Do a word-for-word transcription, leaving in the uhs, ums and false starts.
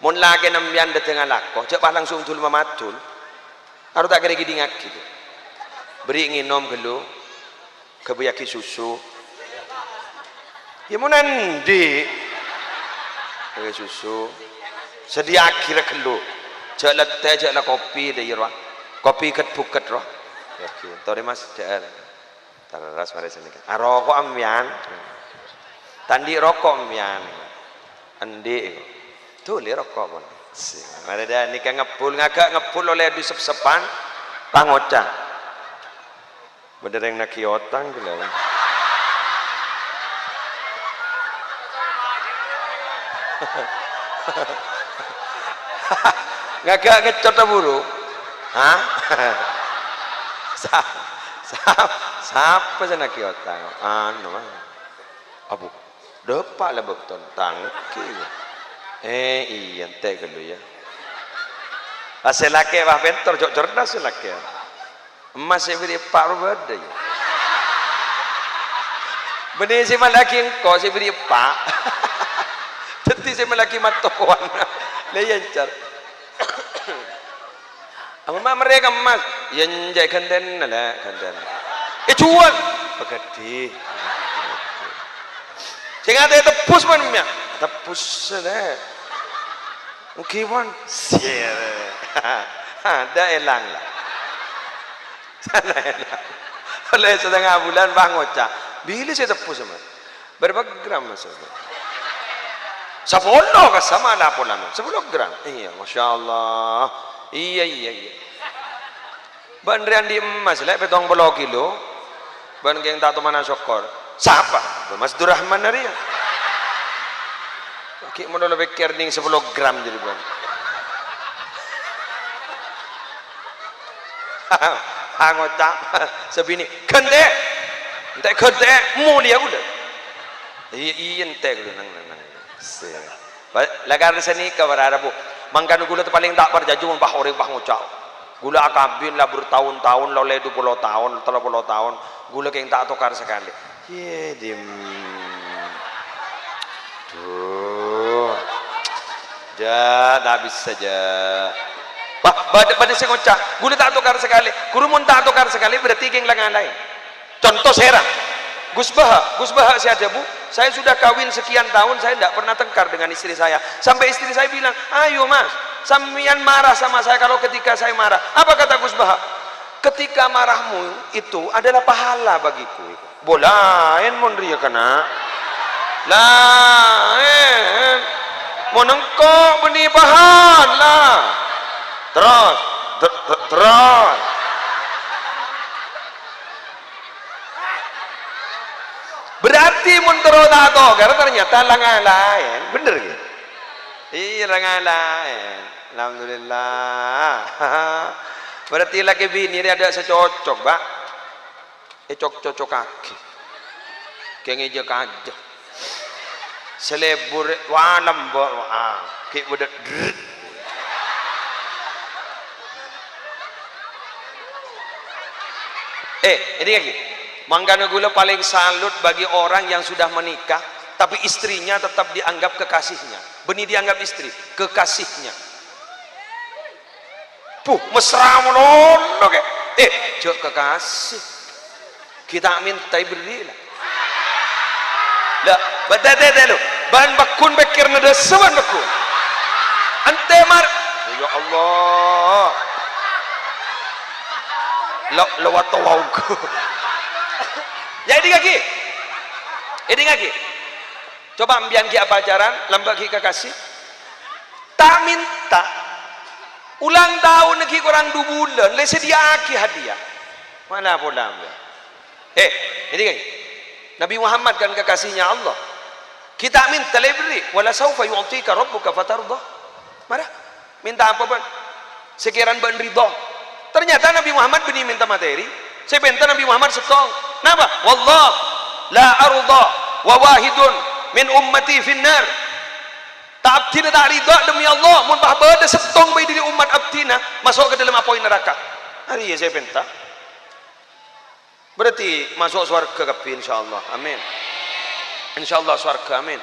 Mon lakèna empèyan dâteng alako, jhâ' pas langsung dul-mamadul. Aro ta' kèra èkèdingngaghi, jhâ'. Bherri' ngènom ghâllu, ghâbâyyaghi susu. Iyâ, mon andi'. Ghâbâyyaghi susu. Sadhiyâ'aghi ra ghâllu. Jhâ' la tè, jhâ' la kopi, dâ' iyâ rowa. Kopi ghât-bhughât rowa. Iyâ, ghi. Torè, Mas, dhâ'âr. Terros marè sanèka. Aroko' empèyan. Ta' andi' roko' empèyan. Andi'. Dhuli roko' pon. Marè dâ' nèka ngebbhul, ngaghâ' ngebbhul ollè du sep-seppan. Pangoca'. Bâdâ rèng naghi otang ghellâ'. Ngaghâ' ngècot buru. Hah? Sa-, sa-, sapa sè naghi otang? Anu, ah. Abu, dâpa' la bâkto tangki. Eh, iyâ, ente' ghâllu, yâ. Pas sè lakè', wah, pentor, jhâ' cerdas sè lakè'. Emmas sè bâri' eppa' rowa bâdâ, yâ. Bânnè sè mellèaghi engko' sè bâri' eppa'. Dhâddhi sè mellèaghi mattowan. La iyâ, encar. Apa ma' merrè ka emmas? Iyâ, enjâ' ghântèna, Lè', ghântèna. Èjhuwâl. Paghâdhi. Sè ngatè tebbhus, mon, mè'. Tebbhus, Lè'. Èngghi, pon. Sial. Adâ' èlang, la. Sana èlang. Ollè satengnga bulân, pas ngoca', "Bilâ sè tebbhus, Mas?" "Bârâmpa gram, Mas?" "Sapolo, ka sama la polana." "Sapolo gram?" "Iyâ, masyaallah." "Iyâ, iyâ, iyâ." "Bâ'na rèya andi' emmas, Lè', pèttong polo kilo. Bâ'na kèng ta' tomanna sokkor." "Sapa?" "Mas Durrahman arèya." Ghi' mon la pèkkèr nèng sapolo gram jârèya bâ'na. Angoca' sabinè, "Ghântè'! Ente' ghântè', molèya kaulâ." "Iyâ, iyâ, ente' kaulâ, neng, neng, neng." Sè. Ba-, la karna sanèka, para rabu. Mangkana kaulâ ta-, palèng ta' parcajâ mon pas orèng pas ngoca'. Kaulâ akabin la bertahun-tahun, la ollè dupolo taon, tello polo taon. Kaulâ kèng ta' atokar sakalè. Yè, dim. Duh. Jâ', ta' bisa, jâ'. Wah, bâdâ, bâdâ sè ngoca', "Kaulâ ta' atokar sakalè." Ghuru, mon ta' atokar sakalè, berarti kèng la ngalaè. Conto sèra. Gus Baha, Gus Baha sè adhâbu, "Saya sudah kawin sekian tahun, saya ndak pernah tengkar dengan istri saya. Sampai istri saya bilang, 'Ayo, Mas, sampèyan marah sama saya kalau ketika saya marah.'" Apa kata Gus Baha? "Ketika marahmu itu adalah pahala bagiku." Bo laèn mon rèya kana'. Laèn. Mon engko' bânnè pahala. Terros, ter-, ter-, terros. Berarti mon terro ta' atokar, ternyata la ngalaè. Bhender, ghi? Iyâ, la ngalaè. Alhamdulillah. Berarti lakè binè rèya adâ' sè cocok, Pak. Ècok-cocokaghi. Kèng èjâ-kajâ. Sè lebur, wah, lambâ', wah, ghi' bâdâ drrrr. Eh, ini lagi. Mangkana kaulâ palèng salut bagi orang yang sudah menikah, tapi istrinya tetap dianggap kekasihnya. Bânnè dianggap istri, kekasihnya. Buh, mesra manono, kè. Eh, jhâ' kakasè. Ghi' ta' mènta èberri', la. La, bâ-, tè-, tè-, tè-, lo. Bân pagghun pèkkèrna dâsa bân pagghun. Ente mar-, ya Allah. Lo, lo, wa-, to-, wa-, yâ, èdingngaghi. Èdingngaghi. Coba empèyan ghi' pacaran, lambâ' ghi' kakasè. Ta' mènta. Ulang taon ghi' korang du bulân, la èsadhiyâ'aghi hadiah. Mana pola, ya? Eh, ini kan. Nabi Muhammad kan kekasihnya Allah. Ghi' ta' mènta la èberri', "Wa la saufa yu'tika rabbuka fatardha." Mara, mènta apa, bân? Sakèran bân ridho. Ternyata Nabi Muhammad bânnè mènta materi. Sè èpènta Nabi Muhammad sèttong. Napa? "Wallah, la ardha wa wahidun min ummati finnar." Ta' abdhina ta' ridha demi Allah, mon pas bâdâ sèttong bhâi dâri ommat abdhina maso' ka dâlem apoy naraka. Arèya sè èpènta. Berarti maso' sowarghâ kabbhi, insyaallah. Amin. Insyaallah sowarghâ, amin.